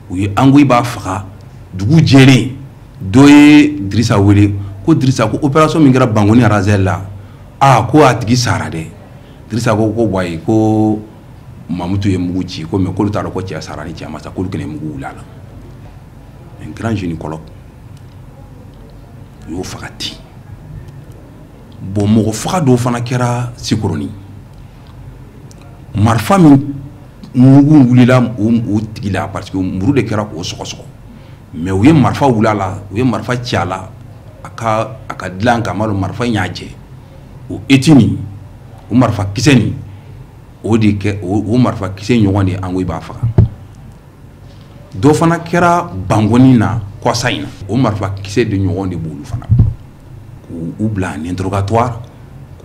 u ye Angoyiba faga. Dugu jɛlen, dɔ ye Dirisa wele ko Dirisa, ko opération min kɛra Bankoni Razɛli la, aa, ko a tigi sara dɛ. Dirisa ko wayi, ko Mamutu ye mugu ci, ko mais k'olu t'a dɔn ko cɛ sara ni cɛ ma sa, k'olu kɛnɛ mugu wuli a la. Un grand gynécologue, u y'o faga ten. Bon, mɔgɔ faga dɔw fana kɛra Sikoroni. Marifa min mugu wulila o tigi la, parce que muru de kɛra k'o sɔgɔsɔgɔ, mais u ye marifa wuli a la, u ye marifa ci a la, a ka dilan kan, m'a dɔn marifa in y'a jɛ. O eti nin, o marifa kisɛ nin, o de kɛ o marifa kisɛ ɲɔgɔn de ye Angoyiba faga. Dɔ fana kɛra Bankoni na kɔsa in na, o marifa kisɛ de ɲɔgɔn de b'olu fana. K'u bila en interrogatoire,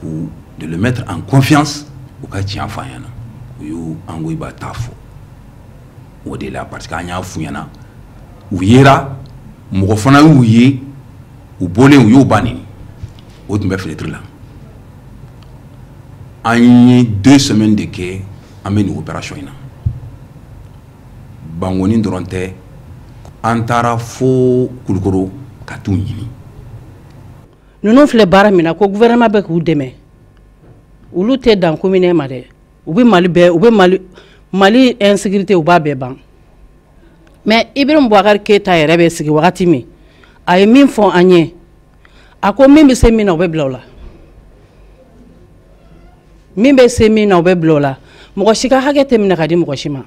k'u de le mettre en confiance, u ka tiɲɛ fɔ an ɲɛna. U y'u Angoyiba ta fɔ o de la, parce que an y'a f'u ɲɛna, u yera, mɔgɔ fana y'u ye, u bɔlen, u y'u ba neni, o tun bɛ fenêtre la. An ye 2 semaines de kɛ an bɛ nin opération in na. Bankoni dɔrɔn tɛ, an taara fo Kulukoro ka t'u ɲini. Ninnu filɛ baara min na, ko gouvernement bɛ k'u dɛmɛ, olu tɛ dan commune ma dɛ, u bɛ Mali bɛɛ, u bɛ Mali insécurité, u b'a bɛɛ ban. Mais Ibrahim Boubacar Keïta yɛrɛ bɛ sigi wagati min, a ye min fɔ an ye, a ko min bɛ se min na, o bɛ bila o la, min bɛ se min na, o bɛ bila o la. Mɔgɔ si ka hakɛ tɛ minɛ ka di mɔgɔ si ma.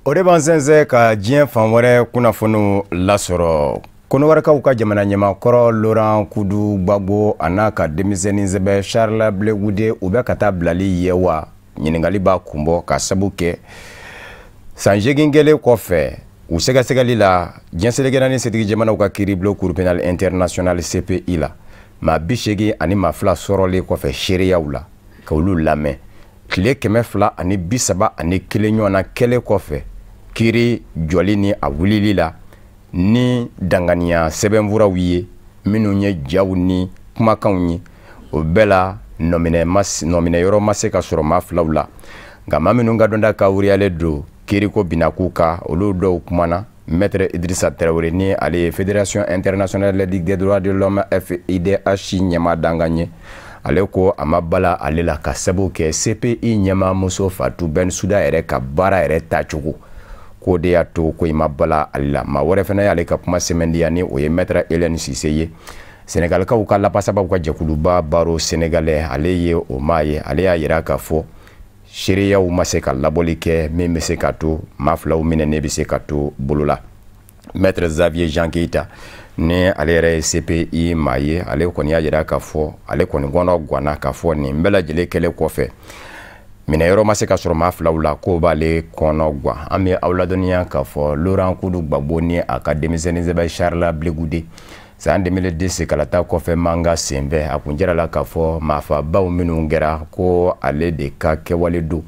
O de b'an sɛnsɛn ka diɲɛ fan wɛrɛ kunnafoniw lasɔrɔ. Kɔnɔwarikaw ka jamana ɲɛmakɔrɔ Laurent Kudu Gbagbo a n'a ka denmisɛnnin sɛbɛ Charles Blé Goudé, u bɛ ka taa bilali ye wa? Ɲininkali b'a kunbɔ ka sabu kɛ san 8 kɛlen kɔfɛ u sɛgɛsɛgɛli la diɲɛ seleke naani setigi jamanaw ka kiiribulon Cour pénale internationale CPI la, maa 82 sɔrɔlen kɔfɛ seereyaw la ka olu lamɛn tile 231 ɲɔgɔn na kɛlen kɔfɛ kiiri jɔli ni a wulili la ni danganiya sɛbɛnfuraw ye minnu ye jaw ni kumakanw ye, o bɛɛ la nɔminɛ yɔrɔ ma se ka sɔrɔ maa filaw la. Nka maa minnu ka dɔnta ka wuriyalen don kiiriko binakun kan, olu dɔw kumana. Maître Idrissa Traoré, ni ale ye Fédération internationale des droits de l'homme FIDH ɲɛmaa dankan ye, ale ko a ma bala ale la ka sababu kɛ CPI ɲɛmaamuso Fatou Bensouda yɛrɛ ka baara yɛrɛ taacogo k'o de y'a to ko i ma bala ale la. Maa wɛrɛ fana y'ale ka kuma sɛmɛndiya, ni o ye Maître Hélène Cissé ye, Sénégalikaw ka lapasabaw ka jɛkuluba Barreau sénégalais, ale ye o maa ye. Ale y'a yira k'a fɔ seereyaw ma se ka labɔli kɛ min bɛ se ka to maa filaw minɛnen bɛ se ka to bolo la. Maître Xavier Jean Keita, ni ale yɛrɛ ye CPI maa ye, ale kɔni y'a yira k'a fɔ ale kɔni kɔnɔ ganna k'a fɔ nin bɛɛ lajɛlen kɛlen kɔfɛ, minɛyɔrɔ ma se ka sɔrɔ maa filaw la, k'o b'ale kɔnɔ gan. An bɛ aw ladɔnniya k'a fɔ Laurent Kudu Gbagbo ni a ka denmisɛnnin sɛbɛn Charles Blé Goudé, san 2010 kalata kɔfɛ mankan senfɛ, a kun jɛra la k'a fɔ maafabaw minnu kɛra ko ale de ka kɛwale don,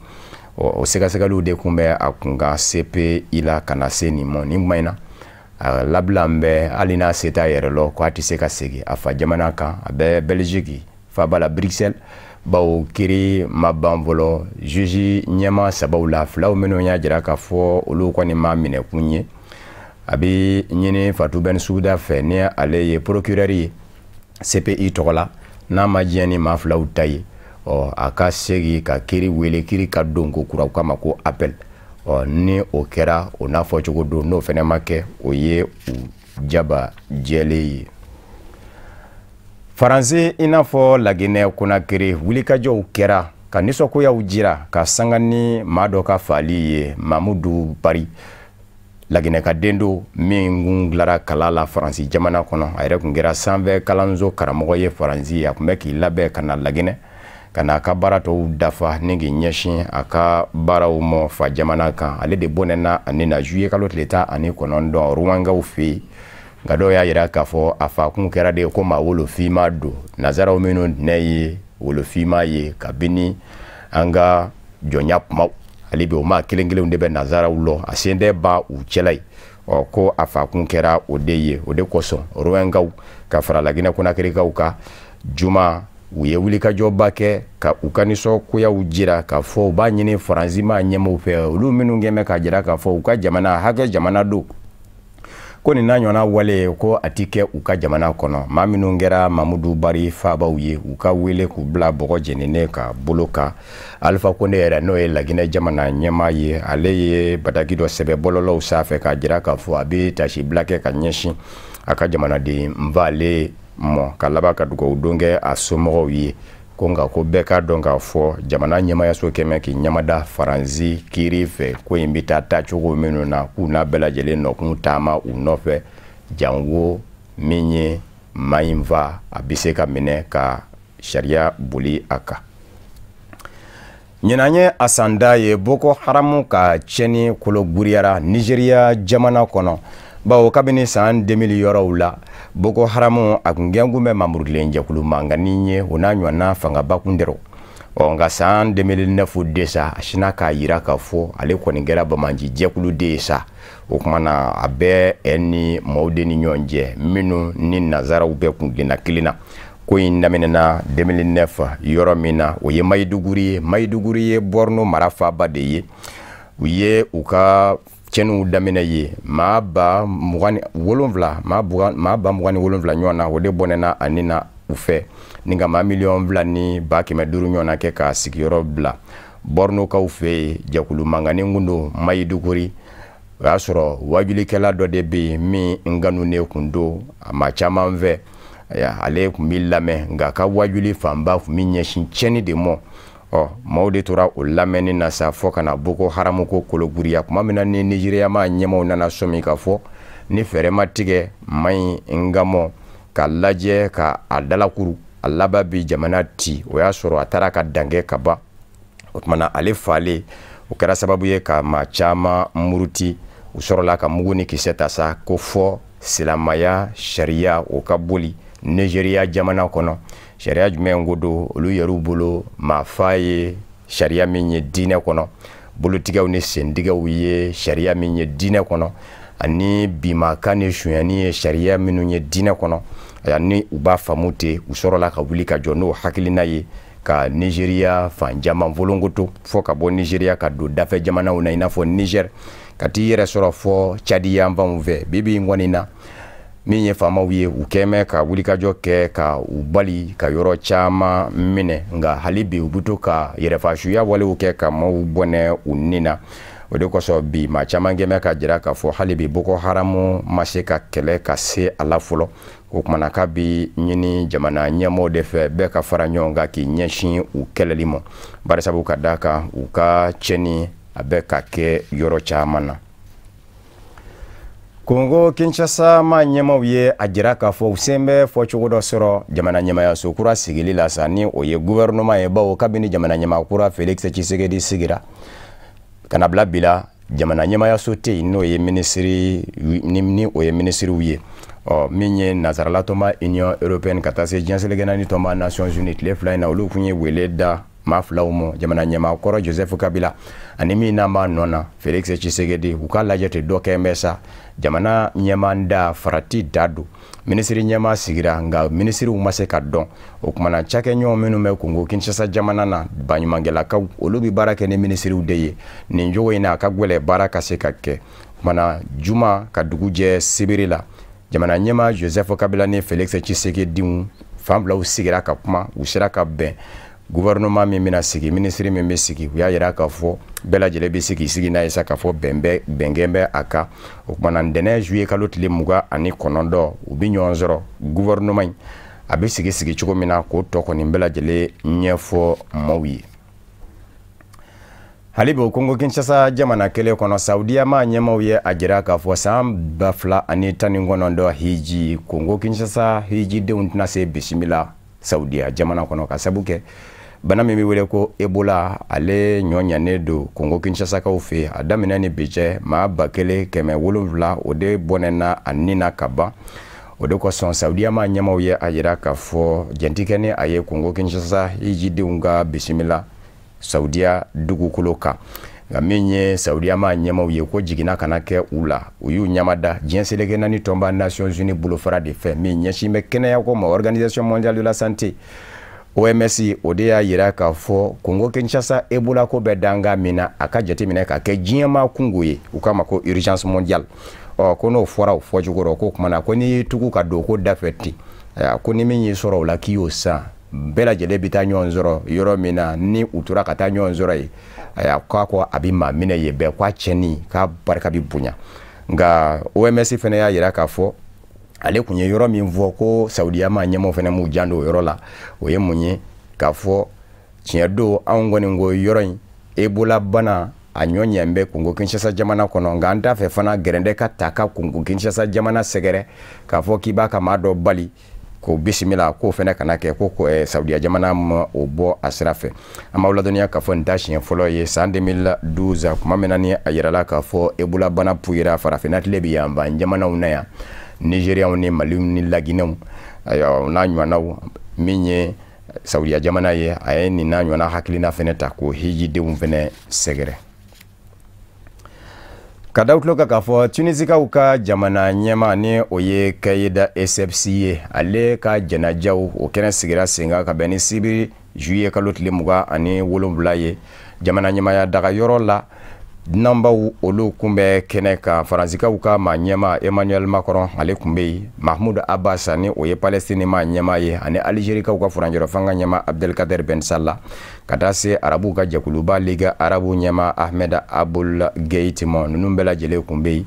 o sɛgɛsɛgɛliw de kun bɛ a kunkan CPI la ka na se nin ma. Nin kuma in na, a labila bɛ hali n'a se t'a yɛrɛ lɔ ko a tɛ se ka segin a fa jamana kan, a bɛ Belgique faaba la Bruxelles, bawo kiiri ma ban fɔlɔ. Juge ɲɛmaa sabaw la, filaw minnu y'a jira k'a fɔ olu kɔni ma minɛkun ye, a bɛ ɲini Fatou Bensouda fɛ, ni ale ye procureur ye CPI tɔgɔ la, n'a ma diɲɛ ni maa filaw ta ye, ɔ a ka segin ka kiiri wele, kiiri ka don ko kura, u k'a ma ko appel. Ɔ ni o kɛra, o n'a fɔcogo don, n'o fana ma kɛ, o ye u jaba jɛlen ye. Faransi i n'a fɔ Laginɛ Konakiri, wulikajɔw kɛra ka nisɔngoyaw jira ka sanga ni maa dɔ ka faali ye, Mamudu Bari, Laginɛ ka den don min kun dilara kala la Faransi jamana kɔnɔ. A yɛrɛ kun kɛra sanfɛ kalanso karamɔgɔ ye Faransi. A kun bɛ k'i labɛn ka na Laginɛ ka na a ka baara tɔw dafa ni k'i ɲɛsin a ka baaraw ma fa jamana kan. Ale de bɔnɛna ani na juillet kalo tile 19 Ruwangaw fɛ yen. Nka dɔw y'a yira k'a fɔ a fa kun kɛra de ko maa wolofinma don, nazaraw minnu tɛnɛ ye wolofinma ye kabini an ka jɔnya kumaw, hali bi o maa kelen kelenw de bɛ nazaraw lɔ, a sen tɛ ban u cɛla ye. Ɔ ko a fakun kɛra o de ye. O de kosɔn Rohingaw ka fara Laginɛ Konakirikaw kan, juma u ye wulikajɔba kɛ ka u ka nisɔngoyaw jira k'a fɔ u b'a ɲini Faransi maa ɲɛmaaw fɛ, olu minnu kɛn bɛ k'a jira k'a fɔ u ka jamana hakɛ jamana don, ko nin n'a ɲɔgɔnna wale ko a ti kɛ u ka jamana kɔnɔ. Maa minnu kɛra Mamudu Bari fabaw ye, u ka wele k'u bila bɔgɔ jeninen ka bolo kan. Alpha Condé yɛrɛ, n'o ye Laginɛ jamana ɲɛmaa ye, ale ye bataki dɔ sɛbɛn bɔlɔlɔw sanfɛ k'a jira k'a fɔ a bɛ tasibila kɛ ka ɲɛsin a ka jamanaden nfalen mɔ, ka laban ka dugawu don kɛ a somɔgɔw ye, ko nka ko bɛɛ k'a dɔn k'a fɔ jamana ɲɛmayaso kɛmɛ k'i ɲamada Faransi kiiri fɛ ko in bɛ taa taacogo minnu na, k'u n'a bɛɛ lajɛlen nɔkun taama u nɔfɛ, jango min ye maa in fa a bɛ se ka minɛ ka sariya boli a kan. Ɲinan ye a sanda ye Boko Haram ka tiɲɛni kolo guriyara Nizeriya jamana kɔnɔ, bawo kabini san 2000 yɔrɔw la Boko Haram a kun gɛnkun bɛ mamurutilen jɛkulu mankanni ye, o n'a ɲɔgɔnna fangaba kun tɛ. Ɔ nka san 2009 de sa, a sinna k'a yira k'a fɔ ale kɔni kɛra bamanci jɛkulu de ye sa. O kuma na a bɛ ni maaw de ni ɲɔgɔn cɛ minnu ni nanzaraw bɛɛ kun tilenna kelen na. Ko in daminɛna 2009 yɔrɔ min na, o ye Maiduguri ye. Maiduguri ye Borno mara faaba de ye. U ye u ka tiɲɛniw daminɛ ye, maa 27 maa 27 ɲɔgɔn na, o de bɔnɛna a ni na u fɛ, ni ka maa 2,5 million ɲɔgɔn na kɛ ka sigiyɔrɔ bila Bornokaw fɛ yen. Jɛkulu mankanni kun don Maiduguri. O y'a sɔrɔ wajulikɛla dɔ de bɛ yen min nkanunen kun don a maa caman fɛ, ale tun bɛ lamɛn, nka a ka wajuli fanba tun bɛ ɲɛsin tiɲɛni de ma. Ɔ maaw de tora o lamɛnni na sa fɔ ka na Boko Haram ko kologiriya. Tuma min na ni Nizeriya maa ɲɛmaaw nana sɔmi k'a fɔ ni fɛɛrɛ ma tigɛ maa in ngamɔ ka lajɛ ka a dalakuru, a laban bi jamana ci. O y'a sɔrɔ a taara ka dankɛ ka ban. O tuma na ale falen, o kɛra sababu ye ka maa caman muruti. U sɔrɔla ka mugu ni kisɛ ta sa ko fɔ silamɛya sariya o ka boli Nizeriya jamana kɔnɔ. Sariya jumɛn ko don? Olu yɛrɛw bolo maa fa ye sariya min ye diinɛ kɔnɔ, bolotigɛw ni sentigɛw ye sariya min ye diinɛ kɔnɔ, ani bimakan ni sonyani ye sariya minnu ye diinɛ kɔnɔ, ni u b'a faamu ten. U sɔrɔla ka wuli ka jɔ n'o hakilina ye ka Nizeriya fan caman folonkoto, fɔ ka bɔ Nizeriya ka don dafɛ jamanaw na, i n'a fɔ Niger, ka t'i yɛrɛ sɔrɔ fɔ Cadi yanfanw fɛ. Bi bi in kɔni na, min ye faamaw ye, u kɛn ka wulikajɔ kɛ ka u bali ka yɔrɔ caman minɛ, nka hali bi u bɛ to ka yɛrɛfasuya walew kɛ ka maaw bɔnɛ u ni na. O de kosɔn bi maa caman kɛn bɛ ka jira k'a fɔ hali bi Boko Haram ma se ka kɛlɛ ka se a la fɔlɔ. O kumana k'a bi ɲini jamana ɲɛmɔgɔw de fɛ, bɛɛ ka fara ɲɔgɔn kan k'i ɲɛsin u kɛlɛli ma, barisabu ka d'a kan u ka tiɲɛni a bɛ ka kɛ yɔrɔ caman na. Kongo Kinshasa ma ɲɛmaw ye a jira k'a fɔ u sen bɛ fɔcogo dɔ sɔrɔ jamana ɲɛmayaso kura sigili la sa, ni o ye gouvernement ye, bawo kabini jamana ɲɛmaa kura Felix Tshisekedi sigira ka na bila bi la, jamana ɲɛmayaso tɛ yen, n'o ye minisiri ni o ye minisiriw ye. Ɔ min ye nansarala tɔnba Union européenne ka taa se diɲɛ seleke naani tɔnba Nations Unies, tile 2 in na olu tun ye wele da maa filaw ma, jamana ɲɛmaa kɔrɔ Joseph Kabila ani min n'an b'a nɔ na Felix Tshisekedi, u k'a lajɛ ten dɔ kɛ bɛ sa jamana ɲɛmaa da farati da don. Minisiri ɲɛmaa sigira, nka minisiriw ma se ka dɔn. O kumana cakɛɲɔgɔn minnu bɛ Kongo Kinshasa jamana na, baɲumankɛlakaw, olu bɛ baara kɛ ni minisiriw de ye. Nin cogo in na, a ka gwɛlɛ baara ka se ka kɛ. Kumana juma ka dugu jɛ sibiri la, jamana ɲɛmaa Joseph Kabila ni Felix Tshisekedi fan filaw sigira ka kuma, u sera ka bɛn gouvernement min bɛna sigi, minisiri min bɛ sigi. U y'a yira k'a fɔ bɛɛ lajɛlen bɛ se k'i sigi n'a ye sa k'a fɔ bɛn bɛ bɛnkɛn bɛ a kan. O kumana ntɛnɛn juillet kalo tile 29, u bɛ ɲɔgɔn sɔrɔ, gouvernement in a bɛ sigi sigi cogo min na, k'o tɔ kɔni bɛɛ lajɛlen ɲɛfɔ maaw ye. Hali bi Kongo Kinshasa jamana kelen kɔnɔ, Saudiya ma ɲɛmaw ye a jira k'a fɔ san 2019 hiji, Kongo Kinshasa hijidenw tɛna se bisimila Saudiya jamana kɔnɔ, ka sabu kɛ bana min bɛ wele ko Ebola, ale ɲɔ ɲanen don Kongo Kinshasakaw fɛ. A daminɛ ni bi cɛ, maa 1700 o de bɔnɛna a ni na ka ban. O de kosɔn Saudiya ma ɲɛmaw ye a jira k'a fɔ jɛn kɛ ni a ye Kongo Kinshasa hijidenw ka bisimila Saudiya dugukolo kan. Nka min ye Saudiya maa ɲɛmaw ye, ko jiginna kana kɛ u la, u y'u ɲamada diɲɛ seleke naani tɔnba Nations Unies bolofara de fɛ min ɲɛsin bɛ kɛnɛyako ma, Organisation mondiale de la santé, OMS. O de y'a yira k'a fɔ Kongo Kinshasa Ebola ko bɛ danga min na, a ka jateminɛ ka kɛ diɲɛmaa kungo ye, u k'a ma ko urgence mondiale. Ɔ, ko n'o fɔra o fɔcogo rɔ, ko kumana ko n'i y'i tugu ka don ko da fɛ ten, ko ni min y'i sɔrɔ o la, k'i y'o san, bɛɛ lajɛlen bɛ taa ɲɔgɔn sɔrɔ yɔrɔ min na. Ni u tora ka taa ɲɔgɔn sɔrɔ yen, ayiwa, k'a ko a bɛ maa minɛ yen bɛɛ, k'a cɛnni k'a barika bɛ bonya. Nka OMS fana y'a yira k'a fɔ ale tun ye yɔrɔ min fɔ, ko Saudiya maa ɲɛmaaw fana m'u janto o yɔrɔ la. O ye mun ye? K'a fɔ tiɲɛ don, anw kɔni ko yɔrɔ in Ebola bana a ɲɔ ɲɛ bɛ Kongo Kinshasa jamana kɔnɔ, nka an t'a fɛ fana gɛrɛndɛ ka ta ka Kongo Kinshasa jamana sɛgɛrɛ k'a fɔ k'i b'a ka maa dɔ bali k'o bisimila, k'o fana kana kɛ. Ko Saudiya jamana ma o bɔ a sira fɛ. An b'aw ladɔnniya k'a fɔ nin t'a siɲɛ fɔlɔ ye. San 2012, tuma min na ni a yirala k'a fɔ Ebola bana puyera farafinna tile bi yanfan jamanaw na yan, Nigériaw ni Maliw ni Laginɛw, ayiwa, n'a ɲɔgɔnnaw, min ye Saudiya jamana ye, a ye nin n'a ɲɔgɔnna hakilina fana ta k'o hijidenw fana sɛgɛrɛ. Ka da tulo kan k'a fɔ Tunisikaw ka jamana ɲɛma, ni o ye Kayida Essebsi ye, ale ka jɛnajaw o kɛnɛ sigira sen kan ka bɛn ni sibiri juillet kalo tile 27 ye jamana ɲɛmaya daga yɔrɔ la. Dunanbaw olu kun bɛ kɛnɛ kan. Faransikaw ka maa ɲɛma Emmanuel Macron, ale kun bɛ yen, Mahmoud Abbas, ni o ye Palestine maa ɲɛma ye, ani Algérikaw ka furancɛrɔ fanga ɲɛma Abdelkader Ben Salah, ka taa se arabuw ka jɛkuluba Ligue arabu ɲɛma Ahmed Aboul Gheit ma. Ninnu bɛɛ lajɛlen kun bɛ yen.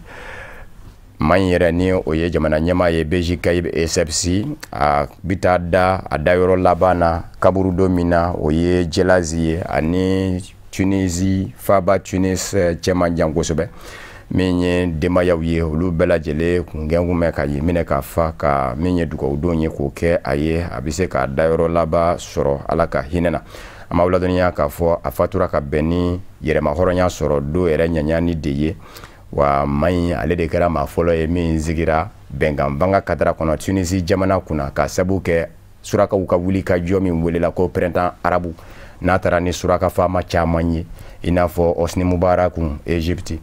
Maa in yɛrɛ, ni o ye jamana ɲɛmaa ye, Beji Kayib Essebsi, a bɛ taa da a dayɔrɔ laban na kaburudo min na, o ye Jelazi ye, ani Tunisie faaba Tunis cɛ man jan kosɛbɛ. Min ye denbayaw ye, olu bɛɛ lajɛlen kun gɛn kun bɛ ka yen minɛ ka fa ka min ye dugawudon ye k'o kɛ a ye, a bɛ se k'a dayɔrɔ laban sɔrɔ Ala ka hinɛ na. An b'aw ladɔnniya k'a fɔ a fatura ka bɛn ni yɛrɛma hɔrɔnya sɔrɔ don yɛrɛ ɲaɲani de ye. Wa maa in, ale de kɛra maa fɔlɔ ye min sigira bɛnkan fanga kadara kɔnɔ Tunisie jamana kunna, ka sabu kɛ surakaw ka wuli ka jɔ min welela ko printemps arabe, n'a taara ni suraka faama caman ye, i n'a fɔ Hosni Mubarak Egypte,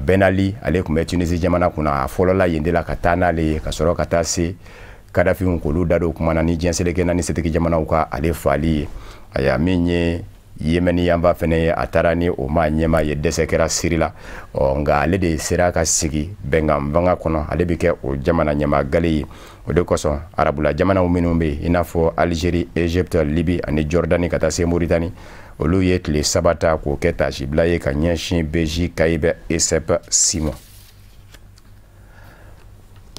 Ben Ali, ale tun bɛ Tunisie jamana kunna, a fɔlɔla yen de la ka taa n'ale ye, ka sɔrɔ ka taa se Kadafiw k'olu da don kuma na ni diɲɛ seleke naani setigi jamanaw ka ale faali ye. Aya, min ye Yemeni yanfa fɛnɛ ye, a taara ni o maa ɲɛma ye, dɛsɛ kɛra Siri la. Ɔ, nka ale de sera ka sigi bɛnkan fanga kɔnɔ, ale bɛ kɛ o jamana ɲɛmaa gale ye. O de kosɔn arabula jamanaw minnu bɛ yen, i n'a fɔ Algérie, Égypte, Libye ani Jordanie, ka taa se Mauritanie, olu ye tile 3 ta k'o kɛ tasibila ye ka ɲɛsin Beji Kayib Essebsi ma.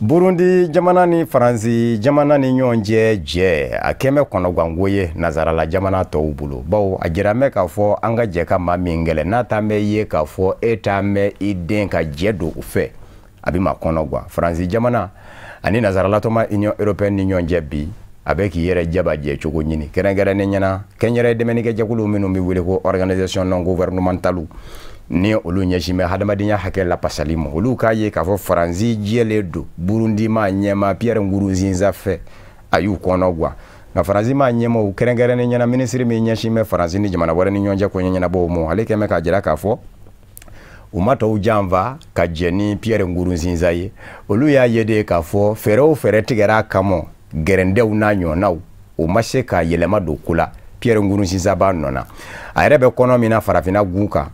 Burundi jamana ni Faransi jamana ni ɲɔgɔn cɛ jɛ, a kɛmɛ kɔnɔganko ye nazarala jamana tɔw bolo, bawo a jira mɛ k'a fɔ an ka jɛ ka maa min kɛlɛ, n'a t'an bɛ ye k'a fɔ e t'an bɛ i den ka jɛ don u fɛ, a bɛ ma kɔnɔ gan. Faransi jamana ani nazaralatɔma Union européenne ni ɲɔgɔn cɛ bi, a bɛ k'i yɛrɛ jaba jɛ cogo ɲini, kɛrɛnkɛrɛnnen ɲɛna kɛnyɛrɛ dɛmɛnikɛjɛkulu minnu bɛ wele ko organisation non gouvernementale, ni olu ɲɛsin bɛ hadamadenya hakɛ lapasali ma. Olu k'a ye k'a fɔ Faransi jɛlen don Burundi maa ɲɛma Pierre Nkurunziza fɛ, a y'u kɔnɔ gan. Nka Faransi maa ɲɛmaw, kɛrɛnkɛrɛnnen ɲɛna minisiri min ɲɛsin bɛ Faransi ni jamana wɛrɛ ni ɲɔgɔn cɛ ko ɲɛnabɔ o ma, ale kɛn bɛ k'a jira k'a fɔ u ma tɔw janfa ka jɛ ni Pierre Nkurunziza ye. Olu y'a ye de k'a fɔ fɛɛrɛ o fɛɛrɛ tigɛra a kama, gɛrɛndɛw n'a ɲɔgɔnnaw, o ma se ka yɛlɛma don ko la. Pierre Nkurunziza b'a nɔ na, a yɛrɛ bɛ kɔnɔ min na farafinna gun kan.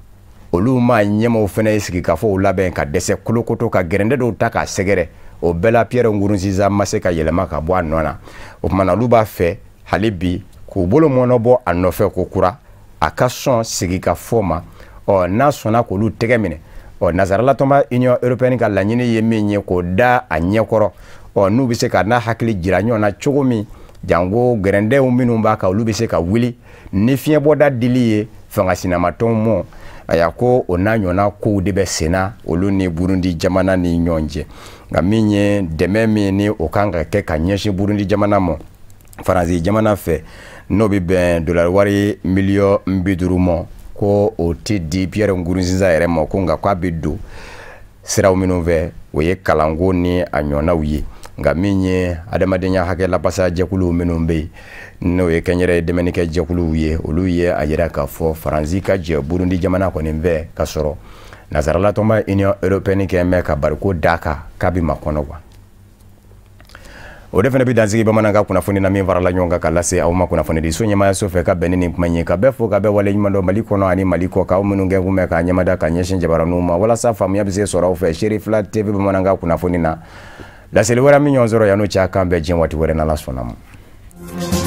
Olu maa ɲɛmaw fana ye sigi k'a fɔ o labɛn ka dɛsɛ kolokoto ka gɛrɛndɛ dɔw ta k'a sɛgɛrɛ, o bɛɛ la Pierre Nkurunziza ma se ka yɛlɛma ka bɔ a nɔ na. O tuma na, olu b'a fɛ hali bi k'u bolo mɔnɔ a nɔfɛ ko kura, a ka sɔn sigi ka fɔ ma. Ɔ, n'a sɔnna k'olu tɛgɛ minɛ, ɔ, nazaralatɔnba Union européenne ka laɲini ye min ye k'o da a ɲɛkɔrɔ, ɔ, n'u bɛ se ka n'a hakili jira ɲɔgɔn na cogo min, janko gɛrɛndɛw minnu b'a kan, olu bɛ se ka wuli ni fiɲɛbɔda dili ye fanga sinamatɔnw mɔ. Aya, ko o n'a ɲɔgɔnna kow de bɛ senna olu ni Burundi jamana ni ɲɔgɔn cɛ. Nka min ye dɛmɛ min ni o kan ka kɛ ka ɲɛsin Burundi jamana ma Faransi jamana fɛ, n'o bɛ bɛn dolari wari miliyɔn 50 ma, ko o tɛ di Pierre Nkurunziza yɛrɛ ma, ko nka k'a bɛ don siraw minnu fɛ, o ye kalanko ni a ɲɔgɔnnaw ye. Nka min ye adamadenya hakɛ lapasa jɛkuluw minnu bɛ yen, n'o ye kɛnyɛrɛye dɛmɛnikɛ jɛkuluw ye, olu ye a yira k'a fɔ Faransi ka jɛ Burundi jamana kɔni fɛ, ka sɔrɔ nansaralatɔnba Union européenne kɛ bɛ ka bariko d'a kan k'a bɛ makɔnɔ wa. O de fana bɛ dansigi bamanankan kunnafoni na min farala ɲɔgɔn kan ka lase aw ma kunnafonidiso ɲɛmaayaso fɛ ka bɛn ni nin kuma in ye. Ka bɛɛ fo, ka bɛɛ waleɲuman dɔn Mali kɔnɔ ani Mali kɔ kan, aw minnu kɛ kun bɛ k'a ɲɛmada ka ɲɛsin jabaraninw ma walasa faamuya bɛ se sɔrɔ aw fɛ Serifila TV bamanankan kunnafoni na. Laseli wɛrɛ min ɲɔgɔn sɔrɔ yan'o cɛ, a kan bɛn diɲɛ waati wɛrɛ n'Ala sɔnna ma.